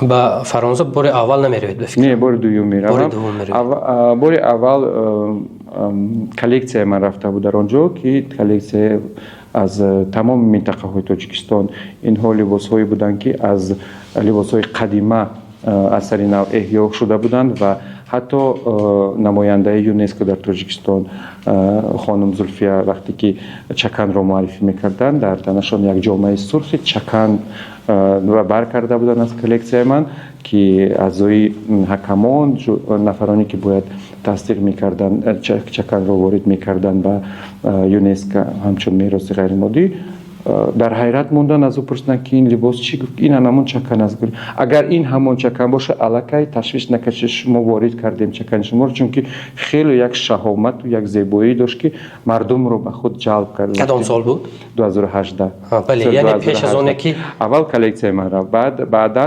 Ба Фаронса бори аввал намеравед, ба фикр? Не, бори дуюм меравам. Бори аввал коллексияи ман рафта буд дар он ҷо, ки коллексия аз тамоми минтақаҳои Тоҷикистон. Инҳо либосҳое буданд, ки аз либосҳои қадима аз сари нав эҳё шуда буданд, ва ҳатто намояндаи ЮНЕСКО дар Тоҷикистон, хонум Зулфия, вақте ки чаканро муаррифӣ мекарданд, дар танашон як ҷомаи сурхи чакан бар карда буданд аз коллексияи ман, ки аъзои ҳакамон, нафароне ки бояд тасдиқ мекарданд, чаканро ворид мекарданд ба ЮНЕСКО ҳамчун мероси ғайримоддӣ, дар ҳайрат монданд, аз ӯ пурсиданд, ки ин либос чӣ? Гуфт, ин ҳамон чакан аст. Агар ин ҳамон чакан боша, аллакай ташвиш накашед, шумо ворид кардем чакани шуморо, чунки хеле як шаҳомату як зебоӣ дошт, ки мардумро ба худ ҷалб кард. Кадом сол буд? 2018. Бале, яъне пеш аз оне ки Аввал коллексияи ман рафт, баъдан